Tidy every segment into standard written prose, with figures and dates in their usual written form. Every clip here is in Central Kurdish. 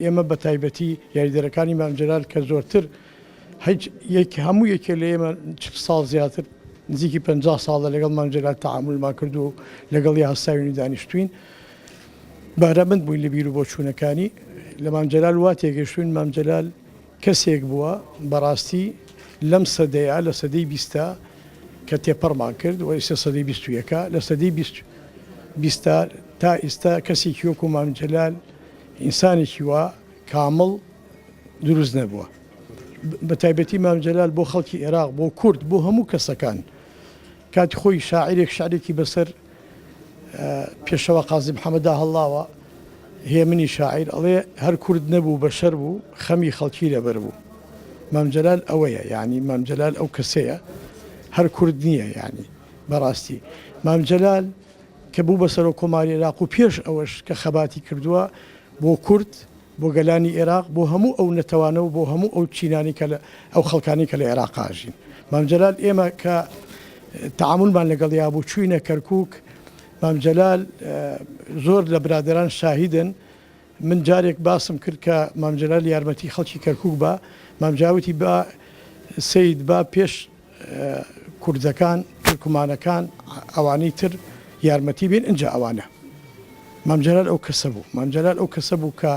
ئێمە بە تایبەتی یاریدەرەکانی مام جەلال کە زۆرتر هیچ یەک هەموو یەکێ لە ئێمە 40 ساڵ زیاتر نزیکی 50 ساڵە لەگەڵ مام جەلال تەعامولمان کرد و لەگەڵ هەستاوین و دانیشتوین بەهرەمەند بووین لە بیر و بۆچوونەکانی لە مام جەلال وا تێگەشتوین مام جەلال کەسێک بووە بەڕاستی لەم سەدەیە لە سەدەی بیستا کە تێپەڕمان کرد و ئیستا سەدەی بیست و یەکە لە سەدەی بیست بیستا تا ئیستا کەسێکی وەکو مام جەلال ئینسانێکی وا کامڵ دروست نەبووە بە تایبەتی مام جەلال بۆ خەڵکی ئێراق بۆ کورد بۆ هەموو کەسەکان کاتی خۆی شاعیرێک شعرێکی بەسەر پێشەوا قازی محەمەدا هەڵڵاوە، هێمنی شاعیر ئەڵێ هەر کورد نەبوو بەشەر بوو، خەمی خەڵکی لەبەر بوو. مام جەلال ئەوەیە، یانی مام جەلال ئەو کەسەیە هەر کورد نییە، یانی بەڕاستی مام جەلال کە بوو بە سەرۆک کۆماری عێراق و پێش ئەوەش کە خەباتی کردووە بۆ کورد، بۆ گەلانی ئێراق، بۆ هەموو ئەو نەتەوانە و بۆ هەموو ئەو چینانەی کە لە ئەو خەڵکانەی کە لە ئێراقا ئەژین. مام جەلال ئێمە کە تەعامولمان لەگەڵیا بوو چووینە کەرکووک، مام جەلال زۆر لە برادەران شاهیدن، من جارێک باسم کرد کە مام جەلال یارمەتی خەڵکی کەرکووک با، مام جا وتی با سەید با پێش کوردەکان، تورکمانەکان، ئەوانەی تر یارمەتی بێن ئینجا ئەوانە. مام جەلال ئەو کەسە بوو. مام جەلال ئەو کەسە بوو کە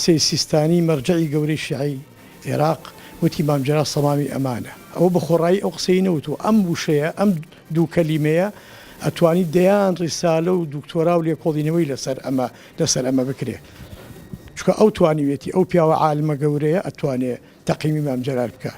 سەید سیستانی مەرجەعی گەورەی شیعەی ئێراق وتی مام جەلال سەمامی ئەمانە. ئەوە بە خۆڕایی ئەو قسەی نەوتووە. ئەم وشەیە، ئەم دوو کەلیمەیە ئەتوانی دەیان ڕیسالە و دوکتۆرا و لێکۆڵینەوەی لەسەر ئەمە لەسەر ئەمە بکرێ. چونکە ئەو توانیویەتی، ئەو پیاوە عالمە گەورەیە ئەتوانێ تەقیمی مام جەلال بکا.